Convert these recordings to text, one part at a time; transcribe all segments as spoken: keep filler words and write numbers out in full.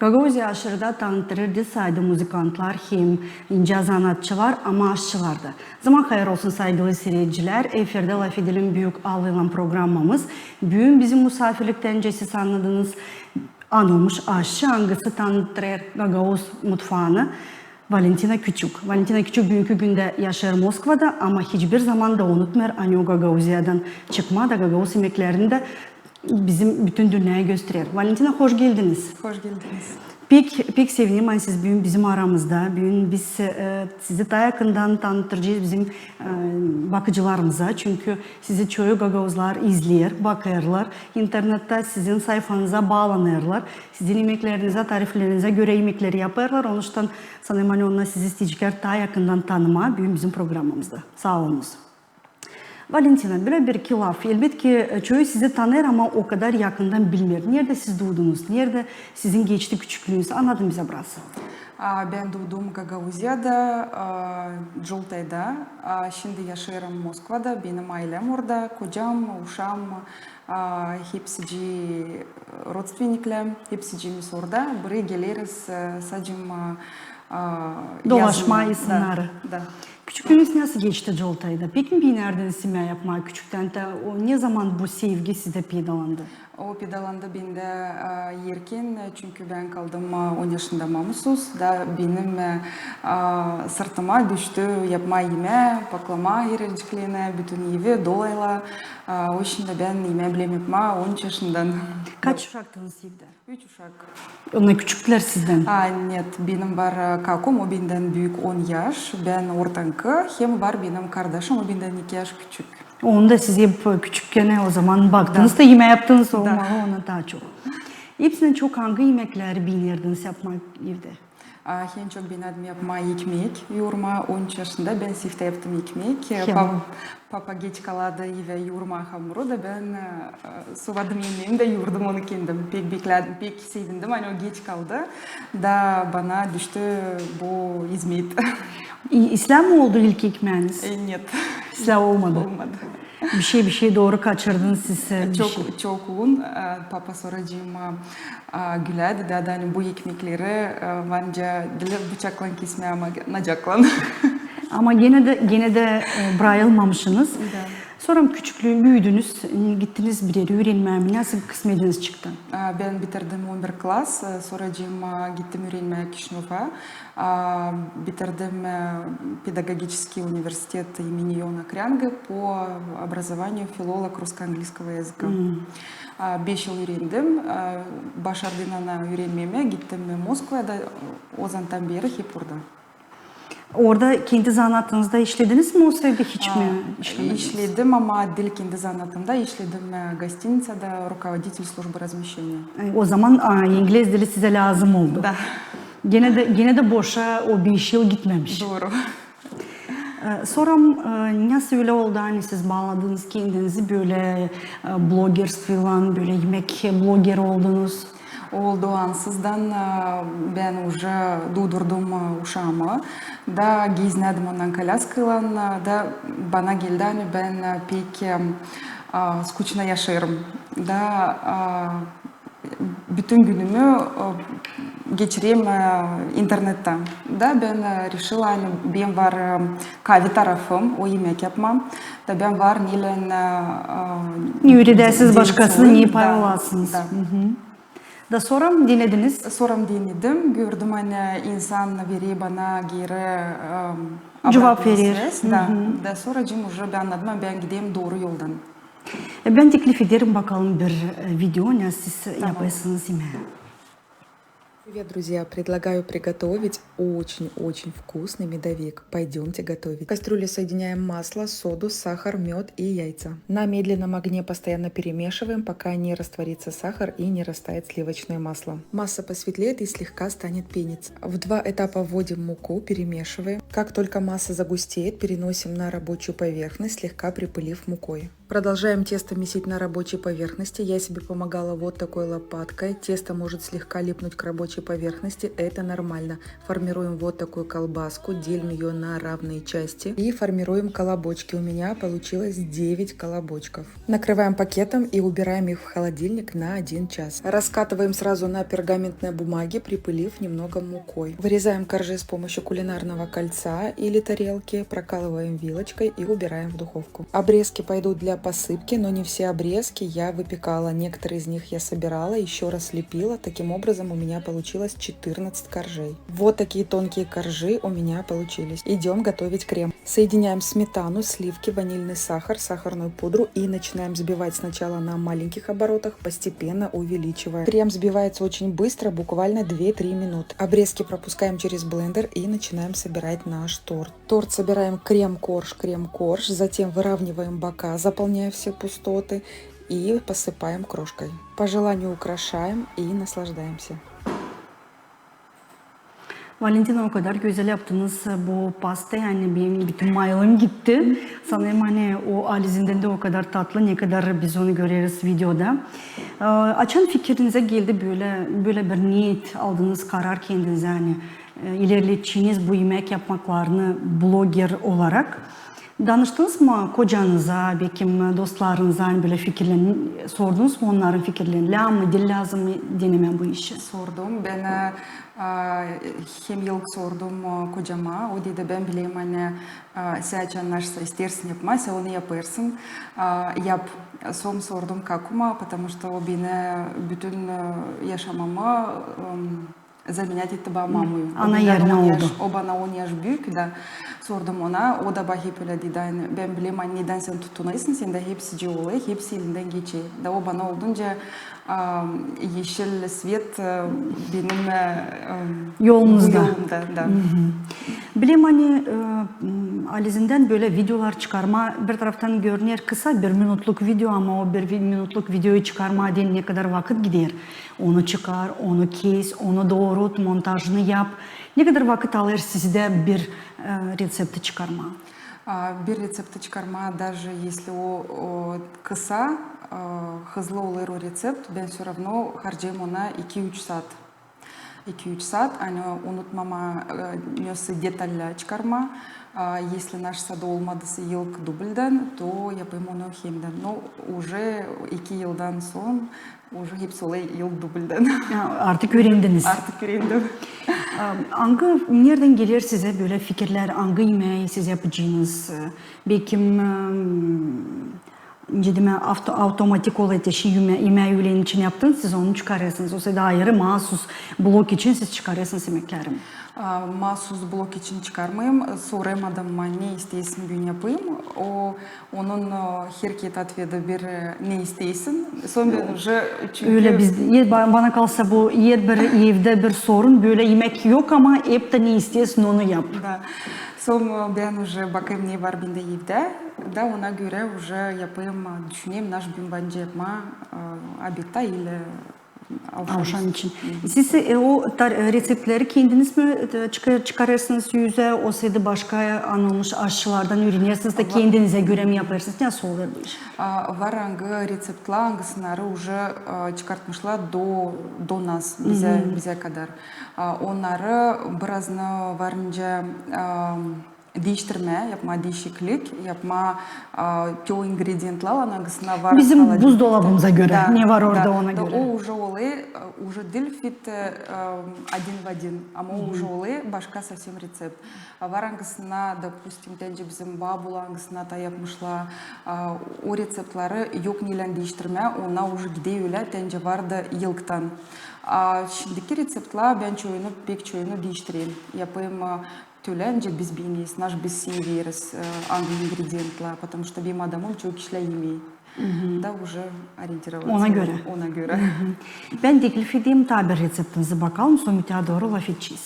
Gagauziya aşırıda tanıttırêr diil sade muzıkantlar hem incä zanaatçılar, ama aşçılar da. Zaman hayır olsun, saygılı siiredicilär. Efirdä "LAFedelim" büük alıylan programmamız. Büün bizim musaafirliktä, nicä siz annadınız, anılmış aşçı, angısı tanıttırêr gagauz mutfaanı, Valentina Küçük. Valentina Küçük büünkü gündä yaşêêr Moskvada, ama hiçbir zaman da unutmêêr, ani o Gagauziyadan çıkma da gagauz imeklerini dä bizim bütün dünneyä gösterer. Valentina, hoş geldiniz. Hoş geldiniz. Pek, pek sevinim, ani siz büün bizim aramızda. Büün biz, e, sizi taa yakından tanıttıracez bizim, e, bakıcılarımıza. Çünkü sizi çoyu gagauzlar izleer, bakêrlar internettä, sizin sayfanıza baalanêrlar. Sizin imeklerinizä, tariflerinizä görä imekleri yapêrlar. Onuştan sanêrım, ani onnar sizi isteyeceklär taa yakından tanımaa büün bizim programmamızda. Saa olunuz. Valentina, bölä bir-iki laf. Elbetki, çoyu sizi tanıyêr, ama o kadar yakından bilmeer. Neredä siz duudunuz? Neredä sizin geçti küçüklüünüz? Annadın bizä biraz. A, bän duudum Gagauziyada, a, Coltayda. A, şindi yaşêêrım Moskvada. Benim aylem orada. Kocam, uşaam, a, hepsicii rodstvenikläm, hepsiciimiz orada. Burayı geleriz, e, sade, a, a, dolaşmaa yazın. Küçüklüünüz nasıl geçti Coltayda? Pek mi biinärdiniz imää yapmaa küçüktän? O ne zaman bu sevgi sizdä peydalandı? O peydalandı bendä, a, erken, çünkü bän kaldım, a, on yaşında mamusuz, da benim, e, a, sırtıma düştü yapmaa imää, paklamaa herçiklerini, bütün evi dolaylan. A, o şindi bän imää bilerim yapmaa on üç yaşından. Kaç uşaktınız evdä? Üç uşak. Onnar küçüklär sizdän? A, нет, benim var, e, kakum, o bendän büük on yaş, bän ortankı, hem var benim kardaşım, o bendän iki yaş küçük. Onu da siz hep küçükkän o zaman baktınız da, imää yaptınız, olmalı ona taa çok. Hepsindän çok angı imekleri biinärdiniz yapmaa evdä? A, en çok biinärdim yapmaa ekmek yuurmaa. On üç yaşında bän siftää yaptım ekmek. Pap-, papa geç kalardı evä yuurmaa hamuru da bän, e, suvadım ekmeemi da yuurdum onu kendim. Pek beklärdim, pek sevindim, ani o geç kaldı. Da bana düştü bu izmet. İslää mi oldu ilk ekmeeniz? E, нет. İslää olmadı. Olmadı. Bir şey, bir şey dooru kaçırdınız siz, e, bir şey. Çok, çok un, e, papa sora, a, gülärdi, da, ani bu ekmekleri, e, var nicä diil bıçaklan kesmää, ama nacaklan. Ama genä dä, genä dä, e, brayılmamışınız. Da. Sora küçüklüün, büüdünüz, gittiniz bir erä üürenmää mi? Nasıl kısmetiniz çıktı? A, bän bitirdim on bir klass, e, sora, a, gittim üürenmää Kişinöva. A, bitirdim, e, педагогический университет имени Иоанна Крянга по образованию филолог русско-английского языка. A, beş yıl üürendim. A, başardım ona üürenmeyi, gittim Moskvaya da, e, o zamandan beri hep orada. Orada kendi zanaatınızda işlediniz mi, osa evdä hiç mi işlemediniz? İşledim, ama diil kendi zanaatımda, işledim, e, gostinicada, руководитель службы размещения. E, o zaman, a, inglez dili sizä lääzım oldu. Da. Genä dä, genä dä boşa o beş yıl gitmämiş. Dooru. E, sora, e, nasıl ölä oldu, ani siz baaladınız kendinizi bölä, e, blogerstvoylan, bölä imek blogeri oldunuz? Oldu ansızdan, e, bän uje duudurdum, e, uşaamı, da geznärdim ondan kolyaskaylan, e, da bana geldi, ani bän, e, pek, e, a, скучно yaşêêrım. Da, a, bütün günümü, e, geçirerim, e, internettä. Da bän, e, решила, ani benim var, e, kaavi tarafım, o imek yapma. Da bän var neylän, e, e, üüredäsiz başkasını, ne pay olasınız. Da. Da sora mı denediniz? Sora mı denedim, gördüm, ani insan verer bana geeri, e, cuvap verer. Da, da sora, cim, uje bän annadım, ani bän giderim dooru yoldan. E, bän teklif ederim bakalım bir, e, video, ne siz yapêrsınız imää. Привет, друзья! Предлагаю приготовить очень-очень вкусный медовик. Пойдёмте готовить. В кастрюле соединяем масло, соду, сахар, мёд и яйца. На медленном огне постоянно перемешиваем, пока не растворится сахар и не растает сливочное масло. Масса посветлеет и слегка станет пениться. В два этапа вводим муку, перемешиваем. Как только масса загустеет, переносим на рабочую поверхность, слегка припылив мукой. Продолжаем тесто месить на рабочей поверхности. Я себе помогала вот такой лопаткой. Тесто может слегка липнуть к рабочей поверхности, это нормально. Формируем вот такую колбаску, делим её на равные части и формируем колобочки. У меня получилось девять колобочков. Накрываем пакетом и убираем их в холодильник на один час. Раскатываем сразу на пергаментной бумаге, припылив немного мукой. Вырезаем коржи с помощью кулинарного кольца или тарелки, прокалываем вилочкой и убираем в духовку. Обрезки пойдут для посыпки, но не все обрезки я выпекала. Некоторые из них я собирала, ещё раз лепила. Таким образом, у меня получилось четырнадцать коржей. Вот такие тонкие коржи у меня получились. Идём готовить крем. Соединяем сметану, сливки, ванильный сахар, сахарную пудру и начинаем взбивать сначала на маленьких оборотах, постепенно увеличивая. Крем взбивается очень быстро, буквально две-три минуты. Обрезки пропускаем через блендер и начинаем собирать наш торт. Торт собираем крем-корж, крем-корж, затем выравниваем бока, заполняя все пустоты, и посыпаем крошкой. По желанию украшаем и наслаждаемся. Valentina, o kadar gözäl yaptınız bu pasta, ani benim bütün mayılım gitti. Sanêrım, ani o Alizindän dä o kadar tatlı, ne kadar biz onu göreriz videoda. E, açan fikirinizä geldi bölä, bölä bir niyet aldınız, karar kendinizä, ani e, ilerledeceniz bu imäk yapmaklarını bloger olarak. Danıştınız mı kocanıza, bekim dostlarınıza, ani bölä fikirlerini, sordunuz mu onnarın fikirlerini, lääzım mı, diil lääzım mı denemää bu işi? Sordum. Bän, e, hem yıl sordum, e, kocama. O dedi, bän bilerim, ani, e, sän açan naşsa isteersin yapmaa, sän onu yapêrsın. E, yap. Sora sordum kakumaa, потому что o beni bütün, e, yaşamamı, e, zamenät etti bana mamuyu. Ana erinä oldu. O bana on yaş büük, da sordum ona, o da bana hep ölä dedi, ani bän bilerim, ani nedän sän tutunêrsın, sendä hepsicii olêr, hepsi elindän geçer. Da o bana oldunca, a, eşil svet, e, benim, e, e, yolumda, da. Bilerim, ani, e, m, Alizindän bölä videolar çıkarmaa, bir taraftan görüner kısa, bir minutluk video, ama o bir vi-, minutluk videoyu çıkarmaa deyni ne kadar vakıt gider. Onu çıkar, onu kes, onu doorut, montajını yap. Ne kadar vakıt alêr sizdä bir, e, reţepti çıkarmaa? A, bir reţepti çıkarmaa, даже если o, o kısa, e, hızlı olêr o reţept, bän всё равно harcêêrım ona iki-üç saat. İki-üç saat, ani unutmamaa, e, nesoy detallär çıkarmaa. A, если naşsa da olmadı ilk dubldän, to yapêrım onu hemdän. No, уже iki yıldan sora, уже hepsi olêr ilk dubldän. Ya, artık üürendiniz. Artık üürendim. A, angı, neredän geler sizä bölä fikirlär, angı imäi siz yapacınız? Bekim, m, nicä demää, avto-, avtomatik olêr te şey, imää, imää üülen için yaptınız, siz onu çıkarêrsınız. Osa da ayırı, maasuz blok için siz çıkarêrsınız imäkleri? A, maasuz blok için çıkarmêêrım. Sorêrım adamıma, ne isteersin büün yapayım. O, onun, e, herkezi otvedi bir, e, ne isteersin. Sora bän уже, çünkü ölä biz, e, ba-, bana kalsa bu herbir evdä bir sorun, bölä imäk yok, ama hep dä ne isteersin, onu yap. Da. Sora bän уже bakêrım, ne var bendä evdä. Da ona görä уже yapêrım, düşünerim, naş büün bana nicä yapmaa, e, obedta ili avşam için. Siz, e, o tar-, e, reţeptleri kendiniz mi, e, çıkar-, çıkarêrsınız üzä, osa da başka anılmış aşçılardan üürenersiniz da kendinizä görä mi yapêrsınız? Nasıl olêr bu iş? A, var angı reţeptlär, angısını уже, e, çıkartmışlar до, до нас, bizä, bizä kadar. A, onnarı biraz ne var nicä, e, diiştirmää, yapmaa diişiklik, yapmaa, a, te o ingredientlär, angısını var bizim buzdolabımıza görä, ne var orada, ona görä. O уже olêr, e, уже diil fit, e, один в один, ama o уже olêr başka совсем reţept. A, var angısını, допустим, te nicä bizim babula, angısını taa yapmışlar, a, o reţeptleri yok neylän diiştirmää, onnar уже gider ölä, te nicä vardı ilktän. A, şindiki reţeptlär bän çoyunu, pek çoyunu diiştirerim. Yapêrım, e, tölä, nicä biz beeneriz, naş biz severez, e, angı ingredientlär, потому что benim adamım çoyu kişilär yemeer. Da уже ориентироваться ona görä. Ona görä. Bän teklif edeyim taa bir reţeptinizi bakalım, sora mütää dooru lafedecez.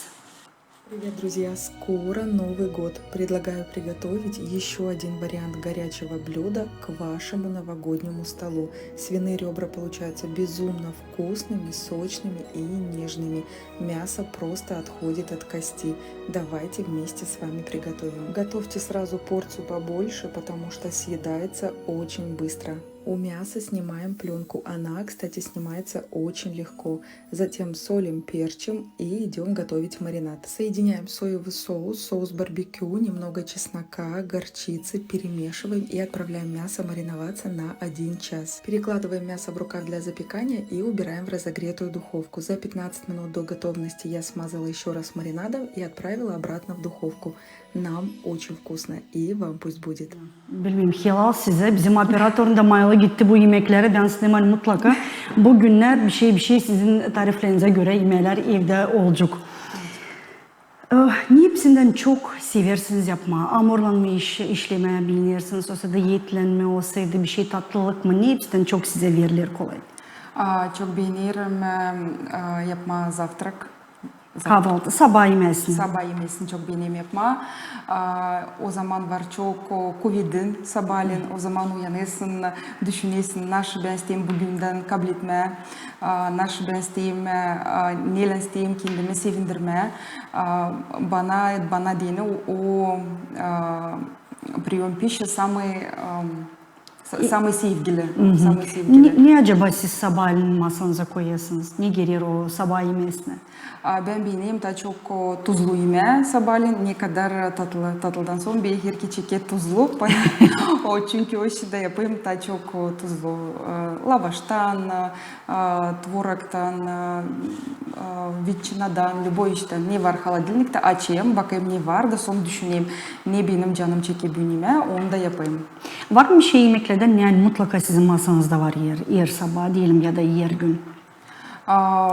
Привет, друзья! Скоро Новый год. Предлагаю приготовить ещё один вариант горячего блюда к вашему новогоднему столу. Свиные ребра получаются безумно вкусными, сочными и нежными. Мясо просто отходит от кости. Давайте вместе с вами приготовим. Готовьте сразу порцию побольше, потому что съедается очень быстро. У мяса снимаем плёнку. Она, кстати, снимается очень легко. Затем солим, перчим и идём готовить маринад. Соединяем соевый соус, соус барбекю, немного чеснока, горчицы, перемешиваем и отправляем мясо мариноваться на один час. Перекладываем мясо в рукав для запекания и убираем в разогретую духовку. За пятнадцать минут до готовности я смазала ещё раз маринадом и отправила обратно в духовку. Нам очень вкусно, и вам пусть будет. Bilmeerim, helal sizä. Bizim operatorun da maylı gitti bu imekleri. Bän sizä deyim, mutlaka bu günnär bir şey, bir şey sizin tariflerinizdä görä imeklär evdä olacek. Eh, ne hepsindän çok seversiniz yapmaa? Amurlan mı iş, işlemää beenersiniz, olsa da etlän mi, olsa da bir şey tatlılık mı? Ne hepsindän çok sizä veriler kolay? Aa, çok beenerim, e, e, yapmaa zavtrak. Kahvaltı, sabaa imesini. Sabaa imesini çok beenerim yapmaa. Aa, o zaman var çok, o, kuvedin sabaalän, o zaman uyanêrsın, düşünersin, naşı bän isteerim bugündän kabletmää, aa, naşı bän isteerim, e, aa, nelän isteerim kendimi sevindirmää. Aa, bana, bana deyni o, o, aa, приём пищи самый, ам, Sa-, samıı sevgili, samıı sevgili. Ne, ne acaba siz sabaalän masanıza koyêrsınız? Ne gerer o sabaa imesinä? A, bän beenerim taa çok, o, tuzlu imää sabaalän, ne kadar tatlı, tatlıdan sora beni herkez çeker tuzlu. O, çünkü o işi dä yapêrım taa çok, o, tuzlu, e, lavaştan, e, tvorogtan, e, e, ветчинадан, любой iştän, ne var holodilniktä, açêrım, bakêrım, ne var, da sora düşünerim, ne benim canım çeker büün imää, onu da yapêrım. Var mı bir şey imeklerdän, ne mutlaka sizin masanızda var er, er sabaa deyelim ya da er gün? A,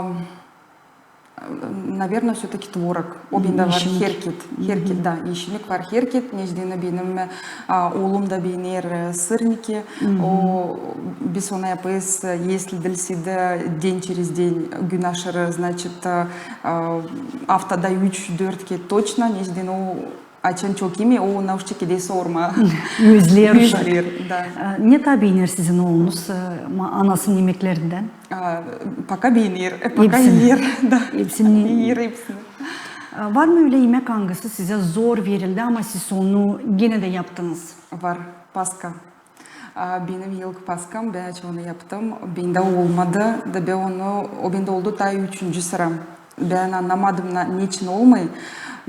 наверно, всё-таки tvorog. O bendä var herket. Herket, da, işimik var herket. Neçin deyni benim, a, oolum da beener, e, сырники. O, biz onu yapêrız, e, если diil dä день через день, gün aşırı, значит, e, e, aftada üç-dört kerä точно. Neçin deyni o açan çok imeer, o, nauşçik, edi sorma. Özleer. Özleer, da. E, ne taa beener sizin oolunuz, e, ma-, anasının imeklerindän? A, пока beener, e, пока iyer, da. Hepsini. İyer hepsini. E, var mı ölä imek, angısı sizä zor verildi, ama siz onu genä dä yaptınız? Var, paska. A, benim ilk paskam, bän açan onu yaptım. Bendä olmadı, da bän onu, o bendä oldu taa üçüncü sıra. Bän annamadım, na-, neçin olmêêr.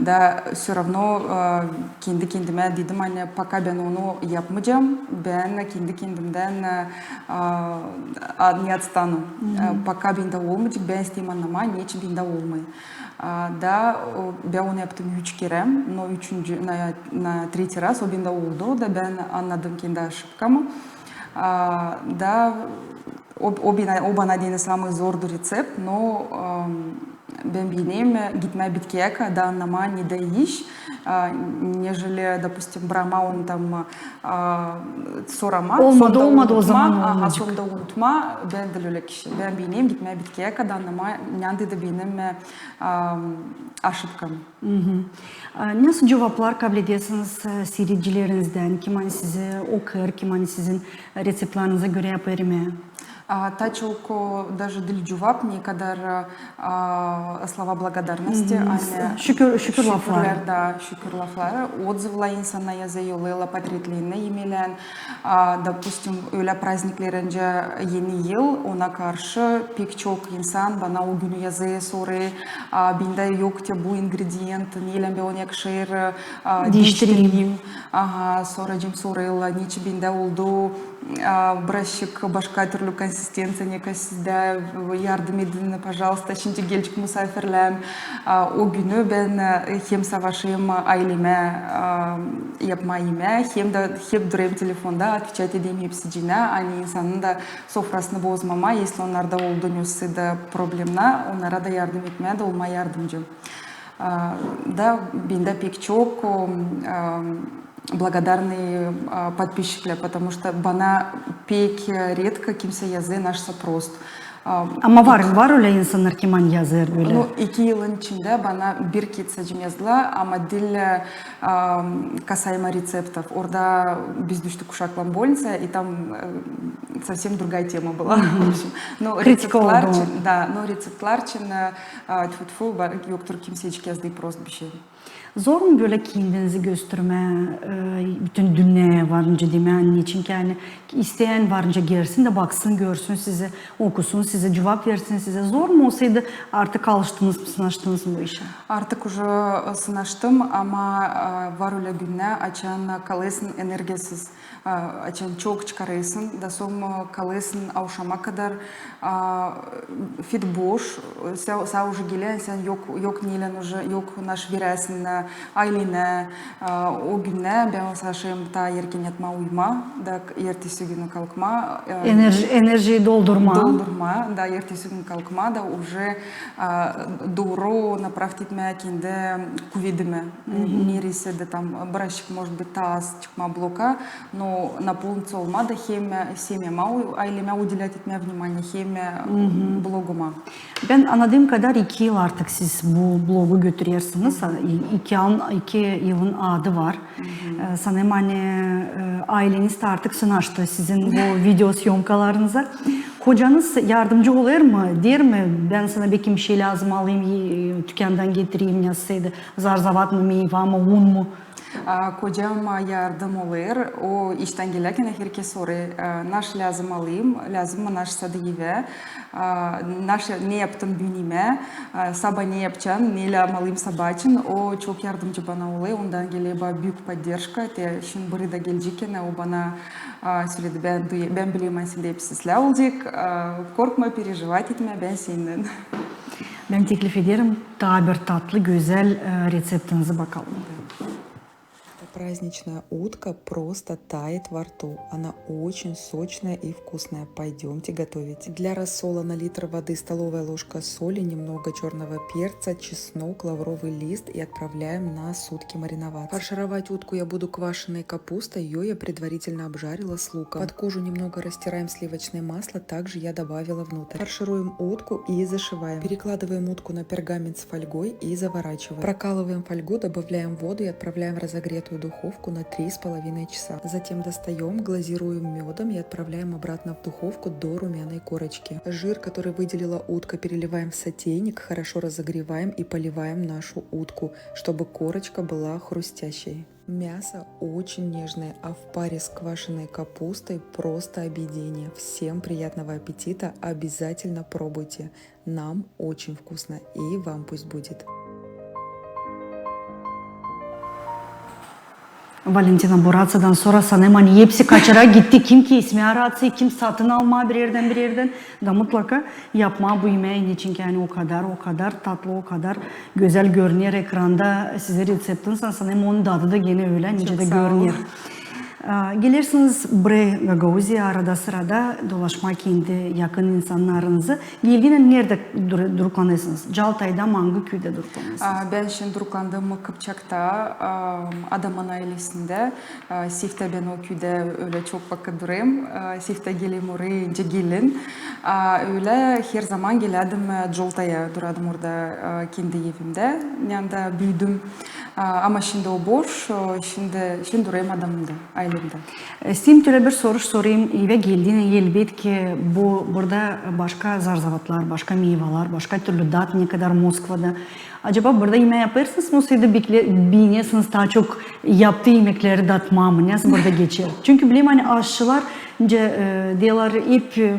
Da всё равно, e, kendi-kendimä dedim, ani пока bän onu yapmayacam, bän kendi-kendimdän, e, a, a, не отстану. E, пока bendä olmayacek, bän isteerim annamaa, neçin bendä olmêêr. A, da, o, bän onu yaptım üç kerä, но üçüncü, на, на третий раз o bendä oldu, da bän annadım kendi aşıpkamı. A, da o, o bana, o bana deyni samıı zordu recept, но, e, bän beenerim gitmää bitkiyä kadar, da annamaa, nedä iş, a, нежели, допустим, brakmaa onu tam, a, soramaa, olmadı, sora da olmadı, o zaman unutmaa, aha, olmayacek. Sora da unutmaa, bän diil ölä kişi. Bän beenerim gitmää bitkiyä kadar, annamaa, neredä benim, e, a, aşıpkam. A, nasıl cuvaplar kabledesiniz, e, siiredicilerizdän, kim ani sizi okuyêr, kim ani sizin receptlarınıza görä yapêr imää? A, taa çok, o, даже diil cuvap, ne kadar, a, слова благодарности, ani şükür, şükür lafları. Şükürlär, da, şükür lafları. Odzıvlar insannar yazêr, yollêêrlar portretlerini imeklän. A, допустим, ölä prazniklerindän Eni yıl, ona karşı pek çok insan bana o günü yazêr, sorêr, a, bendä yok te bu ingredient, neylän bän onu yakışêr, a, diiştireyim. Diiştireyim. Aha, sora cem sorêrlar, neçin bendä oldu, a, birazçık başka türlü konsistenţiya, ne kadar sizdä, yardım edin, пожалуйста, şindi gelecek musaafirläm. A, o günü bän, e, hem savaşêrım ailemä, a, yapmaa imää, hem dä hep durêrım telefonda, отвечать edeyim hepsiciyinä, ani insanın da sofrasını bozmamaa, если onnarda oldu nesä da problemnä, onnara da yardım etmää da olmaa yardımcı. A, da bendä pek çok, o, a, благодарный, a, подписчиклär, потому что bana pek, e, редко kimsä yazêr, naşsa prost. Ama var, var ölä insannar, kim ani yazêr bölä. Ну, iki yılın içindä bana bir kit sade yazdılar, ama diil, e, am, kasaıma reţeptov. Orada biz düştük uşaklan bolniţaya, i tam, e, совсем другая тема была. В общем, но Kritika reţeptlar oldu. Için, da, но reţeptlar için, e, e, tfu-tfu, ba-, yoktur kimsecik yazdıı prost bişey. Zor mu bölä kendinizi göstermää, e, bütün dünneyä varınca demää, neçin ki ani isteyän varınca gelsin dä baksın, görsün sizi, okusun sizi, cuvap versin sizi. Zor mu olsaydı, artık alıştınız mı, sınaştınız mı bu işä? Artık уже, e, sınaştım, ama, e, var ölä günnär, açan kalêrsın energiyasız. A, açan çok çıkarêrsın, da sora kalêrsın avşama kadar, a, fit boş, sa, sa уже gelän, sän yok, yok neylän уже, yok naş verersin, e, aylenä, a, o günnär bän sınaşêrım taa erken yatmaa, uyumaa, da k-, ertesi günü kalkmaa, e, Enerji, energiyi doldurmaa. Doldurmaa, da ertesi günü kalkmaa, da уже, a, dooru направить etmää kendi kuvedimi. Nereysä dä tam birazçık, может быть, taa az çıkmaa bloka, но наполниться olmaa da hem semyama, u-, aylemä уделять etmää внимание, hem bloguma. Bän annadığım kadar iki yıl artık siz bu blogu götürersiniz. A, i-, iki yılın, iki yılın adı var. E, sanêrım, ani, e, ayleniz dä artık sınaştı sizin bu videosömkalarınıza. Kocanız yardımcı olêr mı? Der mi, bän sana bekim bir şey lääzım alayım, e, tükändan getireyim, ya sade zar-zavat mı, meyva mı, un mu? A, kocam, a, yardım olêr. O iştän geläkän herkez sorêr, e, naş lääzım alayım, lääzım mı naş sade evä, a, naş, ne yaptın büün imää, a, saba ne yapacan, ne lääzım alayım saba için. O çok yardımcı bana olêr, ondan geler bana büük поддержка. Te şindi burda gelecäkän o bana, a, söledi, bän duy-, bän bilerim, ani sendä hepsi islää olacek, a, korkma, переживать etmä, bän sendän. Bän teklif ederim, taa bir tatlı, gözäl, e, reţeptinizi bakalım. Эта праздничная утка просто тает во рту. Она очень сочная и вкусная. Пойдёмте готовить. Для рассола на литр воды столовая ложка соли, немного чёрного перца, чеснок, лавровый лист и отправляем на сутки мариноваться. Фаршировать утку я буду квашеной капустой. Её я предварительно обжарила с луком. Под кожу немного растираем сливочное масло, также я добавила внутрь. Фаршируем утку и зашиваем. Перекладываем утку на пергамент с фольгой и заворачиваем. Прокалываем фольгу, добавляем воду и отправляем в разогретую духовку на три с половиной часа. Затем достаём, глазируем мёдом и отправляем обратно в духовку до румяной корочки. Жир, который выделила утка, переливаем в сотейник, хорошо разогреваем и поливаем нашу утку, чтобы корочка была хрустящей. Мясо очень нежное, а в паре с квашеной капустой просто объедение. Всем приятного аппетита, обязательно пробуйте. Нам очень вкусно, и вам пусть будет. Valentina, bu raţadan sora sanêrım, ani hepsi kaçara gitti. Kim kesmää raţayı, kim satın almaa bir erdän, bir erdän. Da mutlaka yapmaa bu imeyi, neçin ki ani o kadar, o kadar tatlı, o kadar gözäl görüner ekranda sizin reţeptiniz. Sanêrım, onun dadı da genä ölä, nicä dä görüner. A, gelersiniz buraya, Gagauziyaya, arada-sırada dolaşmaa kendi yakın insannarınızı. Geldiynän neredä dur-, duruklanêrsınız? Caltayda mı, angı küüdä duruklanêrsınız? A, bän şindi duruklandım Kıpçakta, a, adamın aylesindä. A, siftä bän o küüdä ölä çok vakıt durêrım. A, siftä gelerim oraya, nicä gelin. A, ölä herzaman gelädim, e, Caltaya, durardım orada, e, kendi evimdä, nända büüdüm. A, ama şindi o boş, o, şindi, şindi durêrım adamımda, aylemdä. E, isteerim tölä bir soruş sorayım. Evä geldiynän, elbetki, bu, burada başka zar-zavatlar, başka meyvalar, başka türlü dat, ne kadar Moskvada. Acaba burada imää yapêrsınız mı, olsaydı bekle-, beenersiniz taa çok yaptıı imekleri datmaa mı? Nasıl burada geçer? Çünkü bilerim, ani aşçılar, nicä, e, deerlär, hep, e,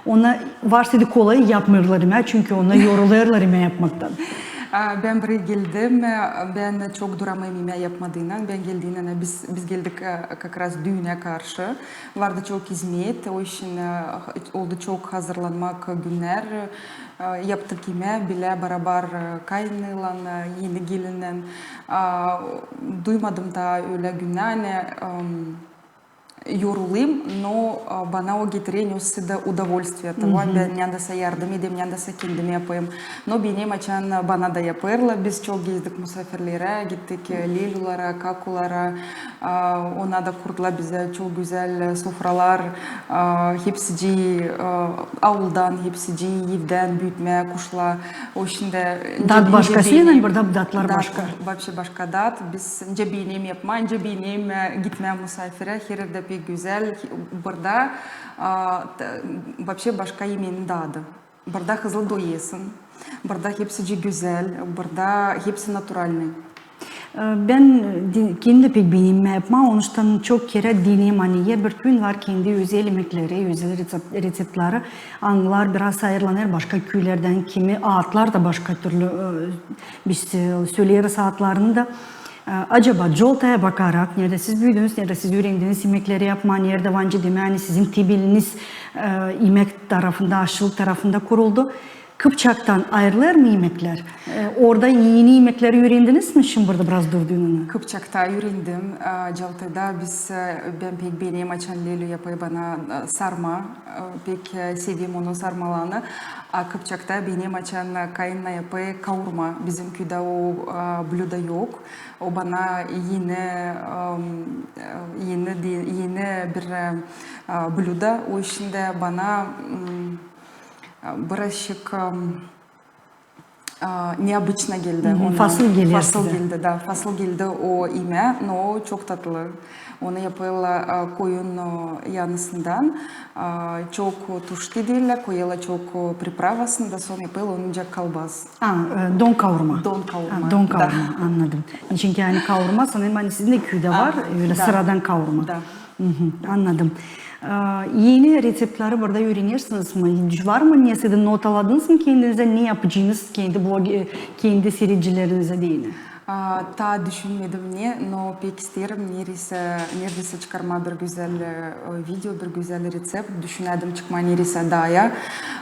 ona varsaydı kolay yapmêêrlar imää, çünkü ona yorulêrlar imää yapmaktan. A, bän buraya geldim, e, bän çok duramêêrım imää yapmadıynan. Bän geldiynän, e, biz, biz geldik, e, как раз düünä karşı. Vardı çok izmet, o için, e, oldu çok hazırlanmak, günnär. E, yaptık imää bilä barabar, e, kaynanaylan, e, eni gelinnän. A, duymadım taa ölä günnär, ani, em, yorulêrım, no, a, bana o getirä nesä dä udovolstviye. Tava bän neredäsä yardım ederim, neredäsä kendim yapêrım. No benim açan bana da yapêrlar. Biz çok gezdik musaafirlerä, gittik, e, Lelülara, Kakulara. A, ona da kurdular bizä çok gözäl, e, sofralar. A, hepsicii, e, auldan, hepsicii evdän büütmä kuşlar. O şindi, e, dad başka, senin burada dadlar başka. Vapşe başka dad. Biz, nicä benim yapmaa, nicä benim, e, gitmää musaafirä, her erdä pek gözäl. Burada, a, vapşe başka imenin dadı. Burada hızlı doyêrsın. Burada hepsicii gözäl. Burada hepsi naturalnıy. E, bän kendim dä pek beenerim yapmaa, onuştan çok kerä deneerim, ani herbir küüyün var kendi özel imekleri, özel reţeptleri, angıları biraz ayırılanêr başka küülerdän, kimi adlar da başka türlü, e, biz, e, söleeriz adlarını da. E, acaba Coltaya bakarak, neredä siz büüdünüz, neredä siz üürendiniz imekleri yapmaa, neredä var nicä demää, ani sizin temeliniz, e, imek tarafında, aşçılık tarafında kuruldu. Kıpçaktan ayırılêr mı imeklär? E, orada eni imekleri üürendiniz mi şindi burada biraz durduunuz? Kıpçakta üürendim. E, Coltayda biz, e, bän pek beenerim, açan Lelü yapêr bana, e, sarma. E, pek, e, severim onun sarmalarını. A Kıpçakta benim açan, e, kaynana yapêr kaurma. Bizim küüdä o, e, bludo yok. O bana eni, e, eni, eni bir, e, bludo. O şindi bana, m, birazçık, e, neobıçno geldi. Fasıl geldi. Fasıl geldi, da, fasıl geldi o imää, no çok tatlı. Onu yapêrlar, e, koyun, e, yanısından. E, çok tuşit deyni, koyêrlar çok, e, pripravasını da, sora yapêrlar onu nicä kolbas. A, e, don kaurma. Don kaurma. A, don kaurma, annadım. Çünkü ani kaurma, sanêrım, ani sizin dä küüdä var, ölä sıradan kaurma. Da. Annadım. E, eni reţeptleri burada üürenersiniz mi? Var mı nesä dä notaladınız mı kendinizä, ne yapacınız kendi bu, e, kendi siiredicilerinizä deyni? A, taa düşünmedim ne, no pek isteerim neredäsä, neredäsä çıkarmaa bir gözäl, e, video, bir gözäl reţept. Düşünärdim çıkmaa neredäsä daaya.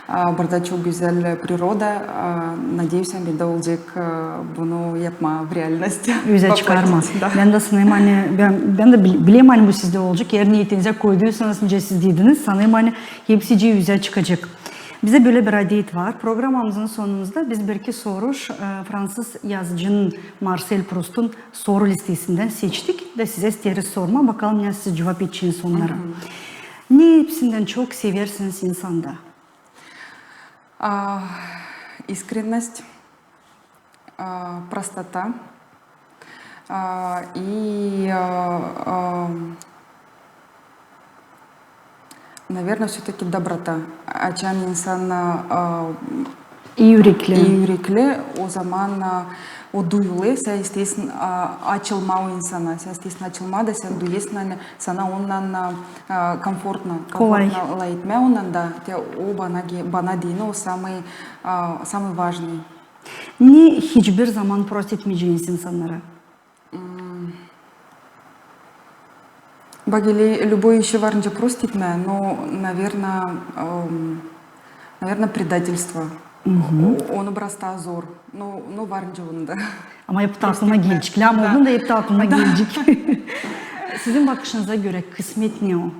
A, burada çok gözäl priroda. A, nadeysam, bendä olacek, e, bunu yapmaa в реальность. Üzä çıkarmaa. Bän dä sanêrım, ani bän, bän dä bilerim, ani bu sizdä olacek. Eer niyetinizä koyduysanız, nicä siz dediniz, sanêrım, ani hepsicii üzä çıkacek. Bizdä bölä bir adet var. Programamızın sonunda biz bir iki soruş, e, fransız yazıcının Marsel Prustun soru listesindän seçtik da sizä isteeriz sormaa, bakalım, ne siz cuvap edeceniz onnara. Ne hepsindän çok seversiniz insanda? А, искренность, а, простота, а, и, а, а, наверное, всё-таки доброта. Açan insan, а, а, ii ürekli. İi ürekli, o zaman, a, o duyulêr, sän isteersin, a, açılmaa o insana, sän isteersin açılmaa da sän duyêrsın, ani sana ondan, a, a, komfortno, kolay. Komfortno lafetmää ondan da, te o bana ge-, bana deyni o самый, a, самый важный. Ne hiçbir zaman prost etmeyeceniz insannara? М, Bak, или любой işi var nicä prost etmää, но, наверное, эм, наверное, предательство. O-, onu biraz taa zor. No, no var nicä onda. Ama hep taa aklına gelecek. Lääm oldun da hep taa aklına gelecek. Sizin bakışınıza görä kısmet ne o?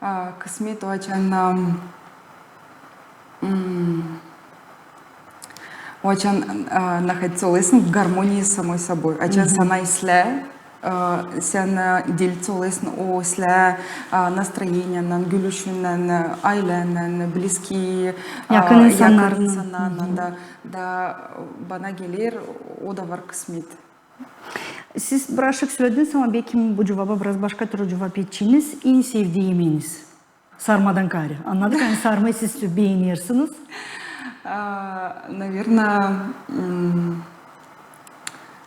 A, kısmet o açan, am, м, o açan, a, находиться olêrsın в гармонии с самой собой. Açan sana islää, a, sän, a, delitsin olêrsın o islää, a, настроениенän, gülüşünnän, a, ayleennän, близкий, a, yakın insannarlan da, da bana geler, o da var kısmet. Siz birazçık sölediniz, ama beki bu cuvaba biraz başka türlü cuvap edeceniz. En sevdii imeeniz? Sarmadan kaarä. Annadık, ani sarmayı siz beenersiniz. A, наверное, м,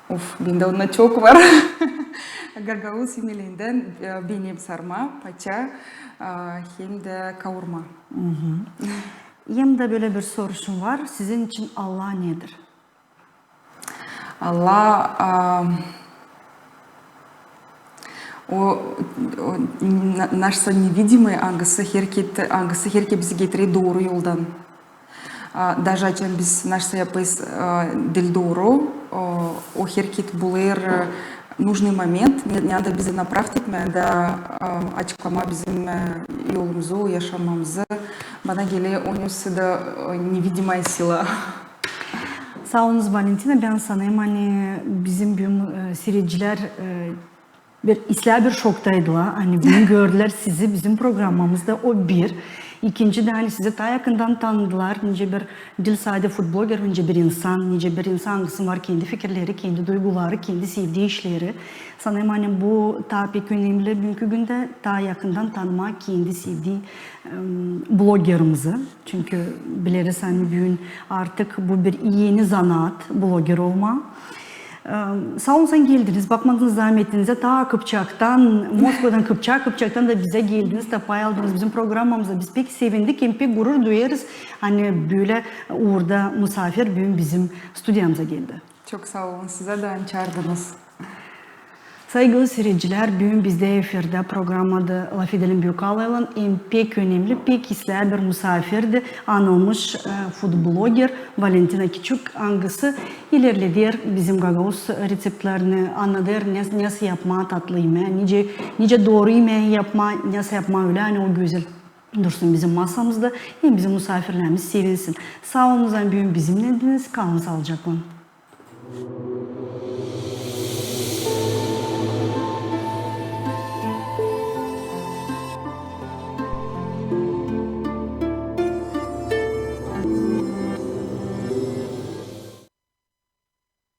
of, bendä onda çok var. Gagauz imelerinden, e, beenerim sarma, paça, a, hem dä kaurma. Hem dä bölä bir soruşum var. Sizin için Allah nedir? Allah, a, o, o, na-, наш невидимый, angısı herkezi, angısı herkezi bizi getirer dooru yoldan. A, даже açan biz nasıl yapêrız, a, diil dooru, o, o herkez bulêr, e, нужный момент, ne, ne anda bizi napravt etmää da, e, açıklamaa bizim, e, yolumuzu, yaşamamızı. Bana geler, o nesä da, e, невидимая сила. Saa olunuz, Valentina. Bän sanêrım, ani bizim büün, e, siiredicilär, e, bir islää bir şoktaydılar. Ani büün gördülär sizi bizim programamızda, o bir. İkinci dä, ani sizi taa yakından tanıdılar, nicä bir, diil sade futbloger, nicä bir insan, nicä bir insan, angısının var kendi fikirleri, kendi duyguları, kendi sevdii işleri. Sanêrım, ani bu taa pek önemli büünkü gündä, taa yakından tanımaa kendi sevdii, em, blogerimizi. Çünkü bileriz, ani büün artık bu bir eni zanaat, bloger olmaa. Em, saa olun, ani geldiniz, bakmadınız zaametinizä, taa Kıpçaktan, Moskvadan Kıpçak, Kıpçaktan da bizä geldiniz, taa pay aldınız bizim programamızda. Biz pek sevindik, hem pek gurur duyêrız, ani bölä uurda musaafir büün bizim studiyamıza geldi. Çok saa olun sizä dä, ani çaardınız. Saygılı siiredicilär, büün bizdä efirdä programada "Lafedelim" Büük Alaylan hem pek önemli, pek islää bir musaafirdi, anılmış, e, food bloger Valentina Kiçuk, angısı ilerleder bizim gagauz reţeptlerini, annadêr, ne, nasıl yapmaa tatlı imää, nicä, nicä dooru imeyi yapmaa, nasıl yapmaa ölä, ani o gözäl dursun bizim masamızda hem bizim musaafirlerimiz sevinsin. Saa olunuz, ani büün bizimnäydiniz, kalın saalıcaklan.